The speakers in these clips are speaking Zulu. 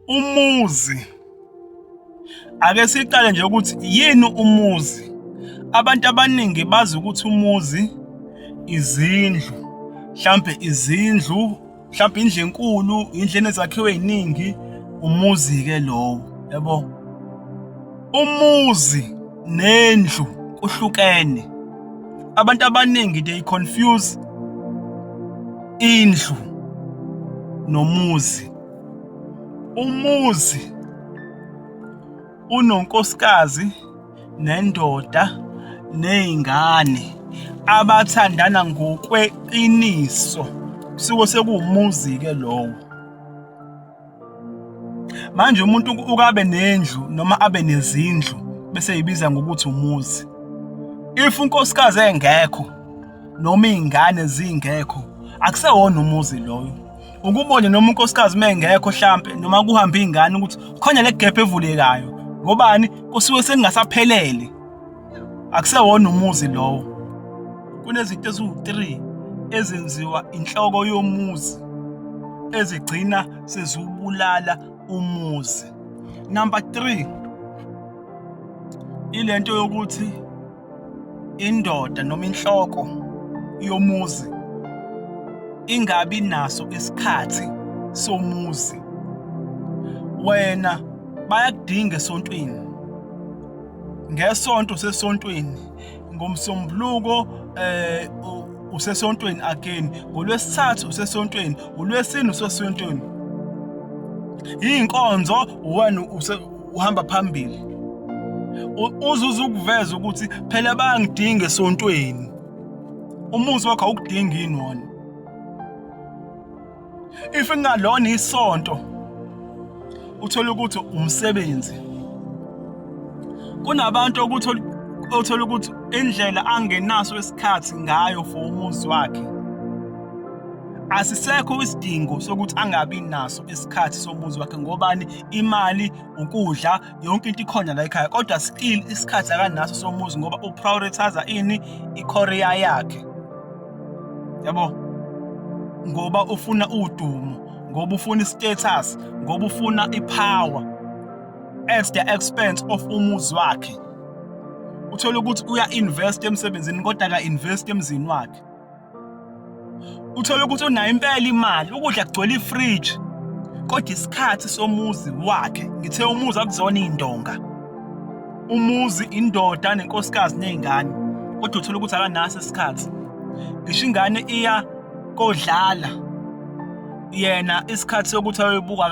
Umuzi, ake siqale nje ukuthi yini umuzi. Abantu abaningi bazi ukuthi umuzi izindlu, mhlampe izindlu, mhlampe indlu enkulu, indlu enezakhiwo ey'ningi, umuzi-ke lowo, yabo. Umuzi nendlu kuhlukene. Abantu abaningi they confuse indlu nomuzi. Umuzi unonkosikazi nendoda nezingane abathandana ngokweqiniso, kusuke sekuwumuzi-ke lowo. Manje umuntu ukabe nendlu noma abe nezindlu bese eyibiza ngokuthi umuzi. If unkosikazi engekho noma iy'ngane zingekho akusewona umuzi loyo. Ukubone noma unkosikazi uma engekho hlampe noma kuhambe iy'ngane ukuthi khona le gap evulekayo ngobani kusuke sekungasaphelele. Akusewona umuzi lowo. Kunezinto eziwu-3 ezenziwa inhloko yomuzi ezigcina seziwubulala umuzi. Number 3 ilento yokuthi indoda noma inhloko yomuzi ingabi naso isikhathi somuzi. Wena bayakudinga esontweni, ngesonto usesontweni, ngomsombuluko usesontweni again, ngolwesithathu usesontweni, ngolwesine usesontweni. Iy'nkonzo uwena uhamba phambili, uzuze ukuveza ukuthi phela bayangidinga esontweni. Umuzi wakho awukudingi yini wona? If kungalona isonto uthola ukuthi umsebenzi, kunabantu ukuthi othola ukuthi indlela angenaso isikhathi ngayo for umuzi wakhe, asisekho isidingo sokuthi angabi naso isikhathi somuzi wakhe ngobani? Imali, ukudla, yonke into ikhona la ekhaya, kodwa still isikhathi akanaso somuzi ngoba uprioritize ini? I-career yakhe, yabo, ngoba ufuna udumo, ngoba ufuna i-status, ngoba ufuna i-power at the expense of umuzi wakhe. Uthola ukuthi uya-invest emsebenzini kodwa aka-invest emzini wakhe. Uthola ukuthi unayo impela imali, ukudla kugcwele ifridge, kodwa isikhathi somuzi wakhe, ngithe umuzi akuzona iy'ndonga, umuzi indoda nenkosikazi ney'ngane, kodwa uthola ukuthi akanaso isikhathi. Ngisho ingane iya kodlala, yena isikhathi sokuthi ayoyibuka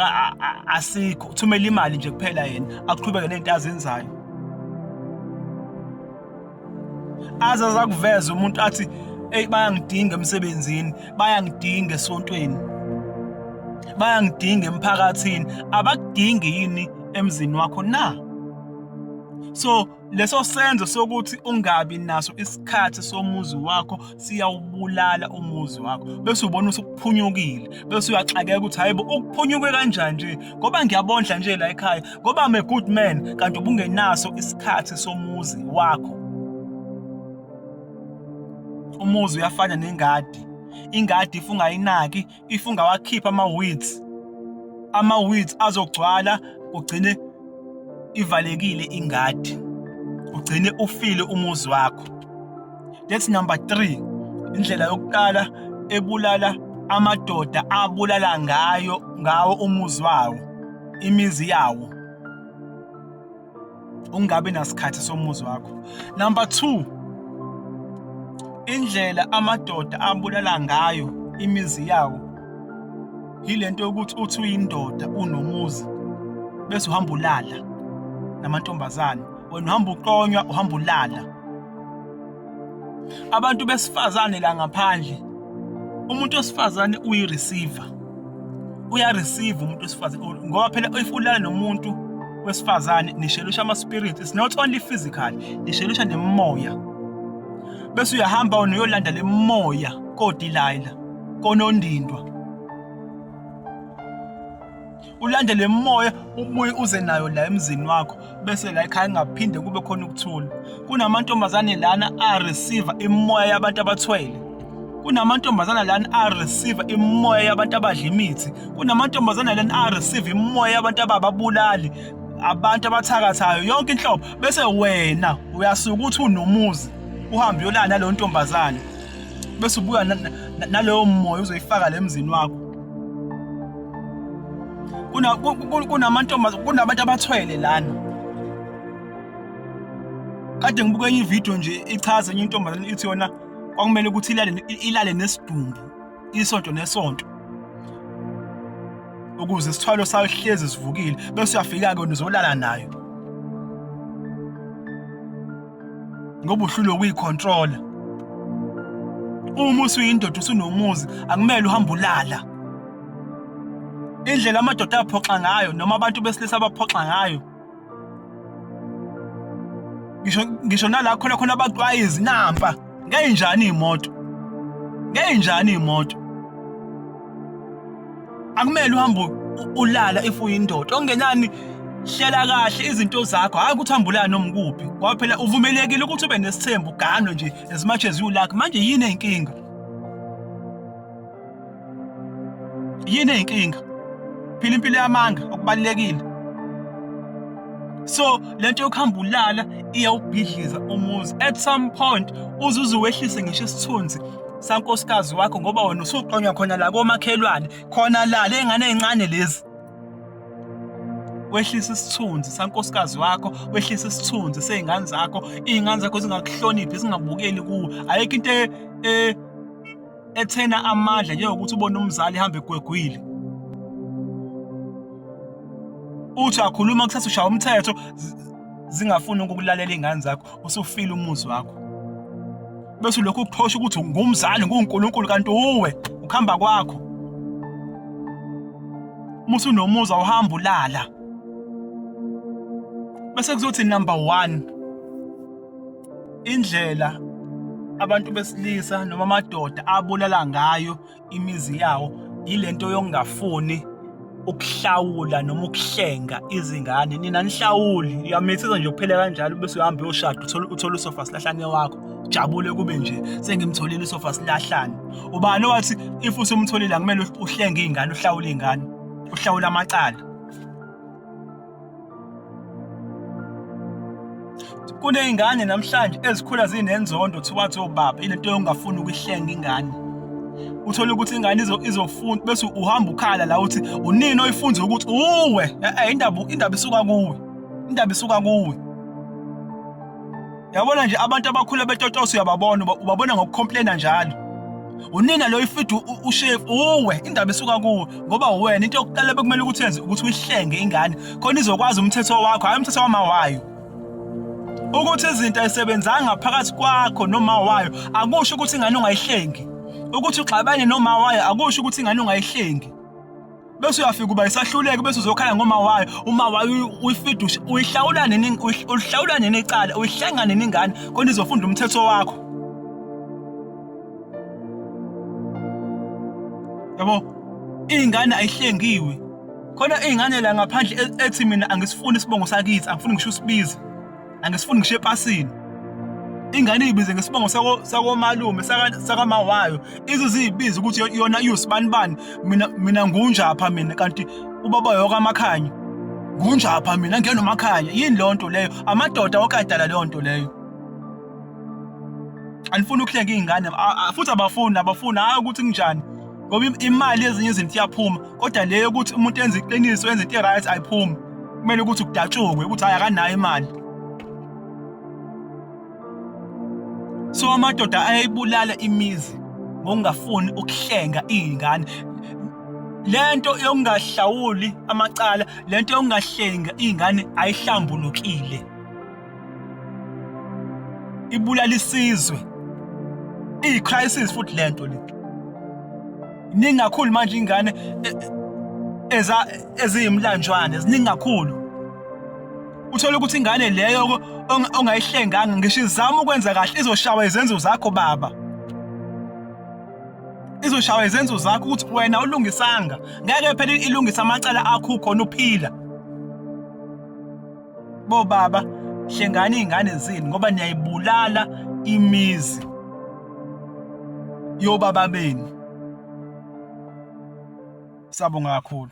asikho, uthumela imali nje kuphela yena aqhubeke ney'nto azenzayo. Aze azakuveza umuntu athi eyi bayangidinga emsebenzini, bayangidinga esontweni, bayangidinga emphakathini. Abakudingi yini emzini wakho na? So leso senzo sokuthi ungabi naso isikhathi somuzi wakho siyawubulala umuzi wakho, bese ubona usuphunyukile, bese uyaxakeka ukuthi hayibo ukuphunyuke kanjani nje, ngoba ngiyabondla nje la ekhaya, ngoba I'm a good man, kanti ubungenaso isikhathi somuzi wakho. Umuzi uyafana nengadi, ingadi if ungayinaki, if ungawakhipha ama-weeds, ama-weeds azogcwala kugcine ivalekile ingadi, ugcine ufile umuzi wakho. That's number 3, indlela yokuqala ebulala amadoda abulala ngayo ngawo umuzi wawo, imizi yawo, ungabi nasikhathi somuzi wakho. Number 2, indlela amadoda abulala ngayo imizi yawo yilento yokuthi uthi uyindoda unomuzi bese uhamba ulala namantombazane, wena uhamba uqonywa, uhamba ulala. Abantu besifazane la ngaphandle, umuntu wesifazane uyi-receiver, uya-receive umuntu wesifazane, ngoba phela if ulala nomuntu wesifazane nishelisha ama-spirit, it's not only physical, nishelisha nemimoya, bese uyahamba wena uyolanda le moya kodilayila konondindwa, ulande le moya ubuye uze nayo la emzini wakho, bese la ekhaya kungaphinde kube khona ukuthula. Kunamantombazane lana a-receive imoya yabantu abathwele. Kunamantombazana lana a-receive imimoya yabantu abadla imithi, kunamantombazana lana a-receive imimoya yabantu abababulali, abantu abathakathayo, yonke inhlobo. Bese wena uyasuka uthi unomuzi, uhambe uyolala naleyo ntombazane, bese ubuya naleyo moya uzoyifaka le emzini wakho. Kunamantombazane, kunabantu abathwele lana. Kade ngibuka enye ividiyo nje ichaza enye intombazane ithi yona kwakumele ukuthi ilale nesidumbu isonto nesonto ukuze isithwalo sayo hlezi sivukile, bese uyafika-ke wena uzolala nayo ngoba uhlulwe ukuyikhontrola. Uma usuyindoda usunomuzi akumele uhambe ulala. Indlela amadoda aphoxa ngayo noma abantu besilisa abaphoxa ngayo, ngisho nala khona khona abaqwayizi nampa ngeyinjani iy'moto, ngeyinjani iy'moto. Akumele uhambe ulala if uyindoda, okungenani hlela kahle izinto zakho, hhayi ukuthi uhambe ulala noma ukuphi, ngoba phela uvumelekile ukuthi ube nesithembu uganwe nje as much as you like. Manje yini eyinkinga? Yini eyinkinga? Phila impilo yamanga okubalulekile. So lento yokuhamba ulala iyawubhidliza umuzi. At some point uze uze wehlise ngisho isithunzi sankosikazi wakho ngoba wena usuqonywa khona la komakhelwane, khona la le ngane ey'ncane lezi. Wehlisa isithunzi sankosikazi wakho, wehlisa isithunzi sey'ngane zakho, iy'ngane zakho zingakuhloniphi, zingabukeli kuwe. Ayikho into ethena amandla njengokuthi ubone umzali ehamba egwegwile. Uthi akhuluma kusasa ushaya umthetho, zingafuni ukukulalela iy'ngane zakho, usufile umuzi wakho. Bese ulokhu uphosha ukuthi ngumzali, nguNkulunkulu, kanti uwe ukuhamba kwakho. Uma usunomuzi awuhambi ulala. Bese kuzothi number 1, indlela abantu besilisa noma amadoda abulala ngayo imizi yawo yilento yokungafuni ukuhlawula noma ukuhlenga izingane. Nina nihlawuli, uyamithisa nje kuphele kanjalo, bese uyahamba uyoshada, uthole usofa silahlane wakho, ujabule kube nje sengimtholile usofa silahlane. Ubani owathi if usumtholile akumele uhlenge iy'ngane, uhlawule iy'ngane, uhlawule amacala? Kuney'ngane namhlanje ezikhula zinenzondo towards obaba, ilento yokungafuni ukuyihlenga ingane. Uthole ukuthi ingane izofunda bese uhamba ukhala la uthi unini oyifunza ukuthi uwe, indaba isuka kuwe, indaba isuka kuwe. Yabona nje abantu abakhula betotosa uyababona, ubabona ngokucomplaina njalo. Unina lo ifida ushefu uwe, indaba isuka kuwe ngoba uwena into yokuqala bekumele ukuthi yenze ukuthi uyihlenge ingane khona izokwazi umthetho wakho, hayi umthetho wama wayo. Ukuthi izinto ayisebenzanga phakathi kwakho noma wayo akusho ukuthi ingane ungayihlengi. Ukuthi uxabane noma wayo akusho ukuthi ingane ungayihlengi. Bese uyafika uba isahluleke bese uzokhala ngoma wayo, uma wayo uyifida uyihlawula nini, ulihlawula nini icala, uyihlenga nini ingane khona izofunda umthetho wakho. Yabo, iy'ngane ayihlengiwe. Khona iy'ngane la ngaphandle ethi mina angisifuni isibongo sakithi, angifuni ngisho usibize, angisifuni ngisho epasini. Ingane iyibize ngesibongo sakomalume, sakamawayo, ize iziyibize ukuthi yona iwusibanibani, mina ngunjapha mina, kanti ubaba yokaMakhanya. Ngunjapha mina, ngiyena uMakhanya. Yini leyo nto leyo? Amadoda wonke adala leyo nto leyo. Anifuni ukuhlenga iy'ngane, futhi abafuni, abafuni, hhayi ukuthi kunjani. Ngoba imali yezinye izinto iyaphuma, kodwa le yokuthi umuntu enze iqiniso, enze into e-right ayiphumi. Kumele ukuthi kudatshukwe ukuthi hhayi akanayo imali. So amadoda ayayibulala imizi ngokungafuni ukuhlenga iy'ngane. Lento yokungahlawuli amacala, lento yokungahlengi iy'ngane ayihlambulukile. Ibulala isizwe. Iyi-crisis futhi lento le. Iningi kakhulu manje iy'ngane eziyimlanjwane, ziningi kakhulu. Uthole ukuthi ingane leyo ongayihlenganga ngisho izama ukwenza kahle izoshawa izenzo zakho baba. Izoshawa izenzo zakho ukuthi wena ulungisanga. Ngeke phela ilungise amacala akho ukhona uphila. Bobaba, hlengani iy'ngane zenu ngoba niyayibulala imizi. yobaba benu. Sabonga kakhulu.